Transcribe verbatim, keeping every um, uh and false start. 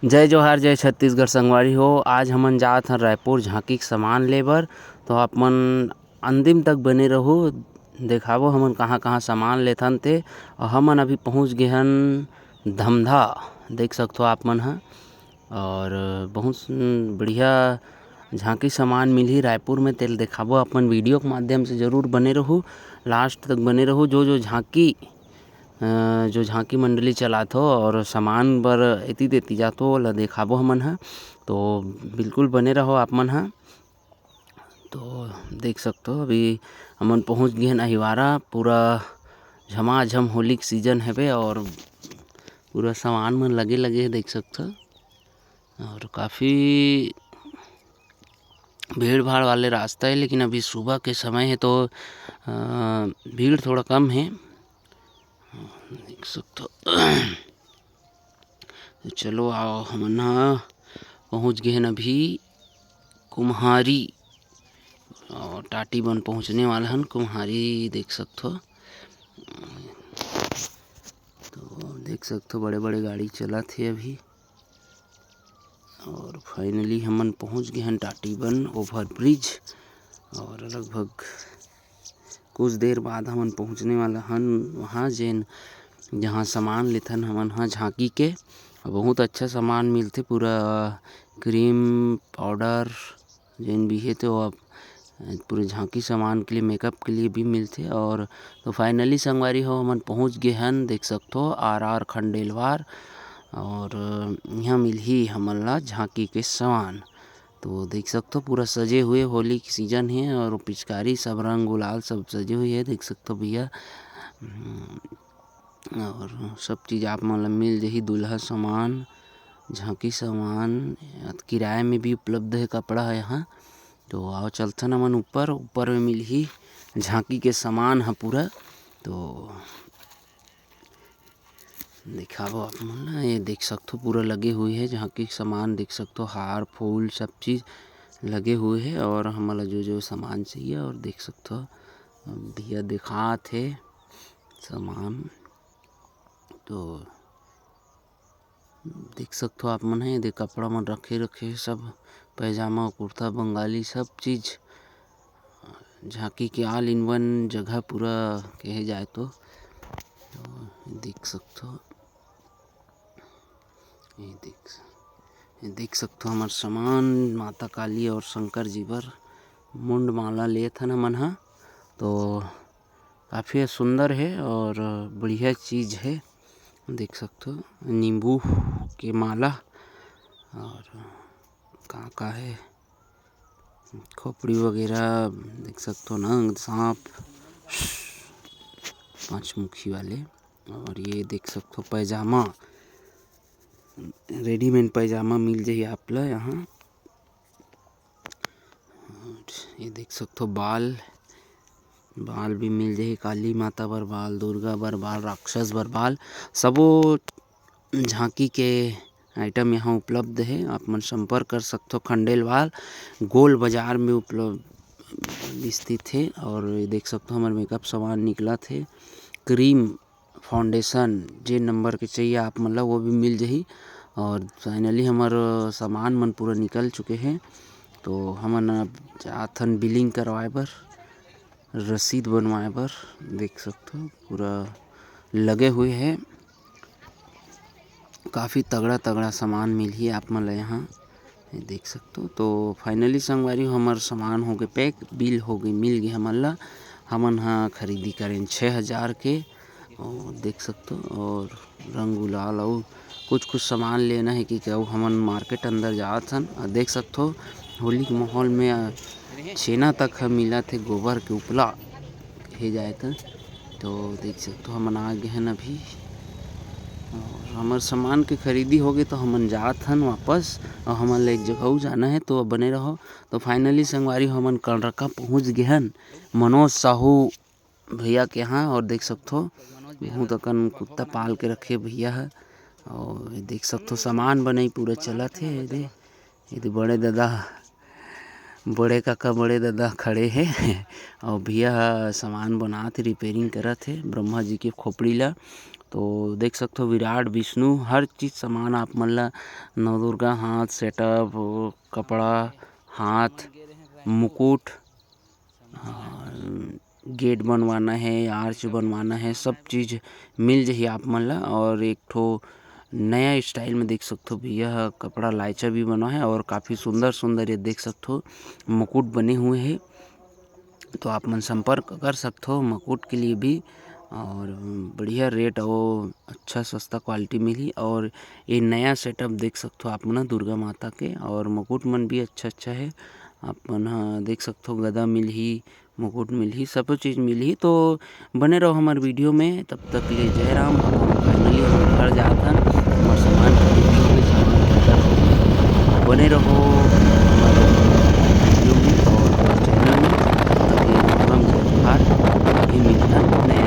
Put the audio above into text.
जय जोहार, जय छत्तीसगढ़ संगवारी हो। आज हमन जात हन रायपुर झांकी के सामान ले बर, तो आप मन अंतिम तक बने रहू। देखाबो हमन कहाँ-कहाँ सामान लेथन ते। और हमन अभी पहुँच गे हन धमधा, देख सकथो आप मन ह। और बहुत सुन-, बढ़िया झांकी सामान मिलही रायपुर में, तेल देखाबो। अपन वीडियो के माध्यम से जरूर बने रहू, लास्ट तक बने रहू। जो, जो झांकी, अ, जो झांकी मंडली चलाथो और सामान बर एती तेती जाथो, ओला देखाबो हमन ह। तो बिल्कुल बने रहो आप मन ह। तो देख सकथो, अभी हमन पहुँच गे हन अहिवारा। पूरा झमाझम होली के सीजन हवे और पूरा सामान मन लगे लगे हे, देख सकथो। और काफ़ी भीड़ भाड़ वाले रास्ता है, लेकिन अभी सुबह के समय है तो, अ, भीड़ थोड़ा कम है, देख सकथो। तो चलो आओ, हमन ह पहुँच गे हन अभी कुम्हारी, और टाटी बन पहुँचने वाला हन कुम्हारी, देख सकथो। तो देख सकथो, बड़े-बड़े गाड़ी चलत हे अभी। और finally हमन पहुँच गे हन टाटी बन ओवर ब्रिज, और लगभग कुछ देर बाद हमन पहुँचने वाला हन वहाँ, जेन, जहाँ सामान लेथन हमन ह झांकी के। बहुत अच्छा सामान मिलथे, पूरा क्रीम पाउडर जेन भी हे, तो आप पूरे झांकी सामान के लिए, मेकअप के लिए भी मिलथे। और तो finally संगवारी हो, हमन पहुँच गे हन, देख सकथो, आर आर खंडेलवार। और यहाँ मिलही हमन ला झांकी के सामान। तो देख सकथो, पूरा सजे हुए, होली के सीजन हे और पिचकारी सब, रंग गुलाल सब सजे हुए हे, देख सकथो भैया। हम्म, और सब चीज़ आप मन ला मिल जही, दूल्हा सामान, झांकी सामान, किराए में भी उपलब्ध है कपड़ा है यहाँ। तो आओ चलथन हमन ऊपर, ऊपर में मिलही झांकी के सामान ह पूरा। तो दिखाबो आप मन ला, ये देख सकथो पूरा लगे हुए है झांकी के सामान, देख सकथो हार फूल सब चीज़ लगे हुए है। और हमन ला जो जो सामान चाहिए, और देख सकथो भैया दिखात हे सामान। तो देख सकथो आप मन हे, एदे कपड़ा मन रखे रखे हे सब, पैजामा, कुर्ता, बंगाली सब चीज़। झांकी के all in one जगह पूरा कहे जाए तो, तो देख सकथो, ये देख, ये देख सकथो हमर सामान माता काली और शंकर जी बर मुंड माला लेत हन हमन ह। तो काफ़ी सुंदर हे और बढ़िया चीज़ हे। देख सकथो नींबू के माला और का का हे, खोपड़ी वगैरह देख सकथो, नंग, सांप, पंचमुखी वाले। और ये देख सकथो पैजामा, रेडीमेड पैजामा मिल जाही आप ला यहाँ। और ये देख सकथो बाल, बाल भी मिल जाही, काली माता बर बाल, दुर्गा बर बाल, राक्षस बर बाल, सबो झांकी के आइटम यहाँ उपलब्ध हे। आप मन संपर्क कर सकथो। खंडेलवाल गोल बाजार में उपलब्ध स्थित हे। और ये देख सकथो हमर मेकअप सामान निकलत हे, क्रीम, फाउंडेशन, जे नंबर के चाहिए आप मन ला, वो भी मिल जाही। और finally हमर सामान मन पूरा निकल चुके हे, तो हमन अब जात हन बिलिंग करवाए बर, रसीद बनवाए बर। देख सकथो पूरा लगे हुए हे, काफ़ी तगड़ा तगड़ा सामान मिलही आप मन ला यहाँ, ये देख सकथो। तो finally संगवारी हो, हमर सामान हो गए पैक, बिल हो गए, मिल गए हमन ला। हमन ह खरीदी करेन छः हज़ार के, और देख सकथो, और रंग गुलाल और कुछ कुछ सामान लेना है कि क्या, हमन मार्केट अंदर जात हन। और देख सकथो होली के माहौल में, अ, छेना तक ह मिलत हे, गोबर के उपला कहे जाए त। तो देख सकथो हमन आ गए हन अभी, और हमर सामान के खरीदी हो गए तो हमन जात हन वापस, और हमन ला एक जगह अउ जाना है, तो बने रहो। तो finally संगवारी हो, हमन कलरका पहुँच गए हन मनोज साहू भैया के यहाँ, और देख सकथो बहुत अकन कुत्ता पाल के रखे भैया है। और ये देख सकथो सामान बनई पूरा चलत हे। ये दे, ये दे बड़े दादा, बड़े काका, बड़े दादा खड़े हे और भैया ह सामान बनात हे, रिपेयरिंग करत हे ब्रह्मा जी के खोपड़ी ला। तो देख सकथो विराट, विष्णु, हर चीज सामान आप मन ला नवदुर्गा हाथ, सेटअप, कपड़ा, हाथ, मुकुट, गेट बनवाना है, आर्च बनवाना है, सब चीज मिल जाही आप मन ला। और एक ठो नया स्टाइल में देख सकथो भैया ह कपड़ा लाइचा भी बना है और काफ़ी सुंदर सुंदर ये देख सकथो मुकुट बने हुए हैं। तो आप मन संपर्क कर सकथो मुकुट के लिए भी। और बढ़िया रेट और अच्छा सस्ता क्वालिटी मिलही। और ये नया सेटअप देख सकथो आप मन दुर्गा माता के, और मुकुट मन भी अच्छा अच्छा है। आप मन ह देख सकथो गदा मिलही, मुकुट मिलही, सबो चीज मिलही। तो बने रहो हमार वीडियो में, तब तक ले जय राम। अब हम फाइनली हम घर जात हन, हमार सामान खरीद के, सामान खरीदत हन। बने रहो हमारे वीडियो में और हमारे चैनल में। तब तक ले राम राम, जय जोहार। अभी मिलथन नया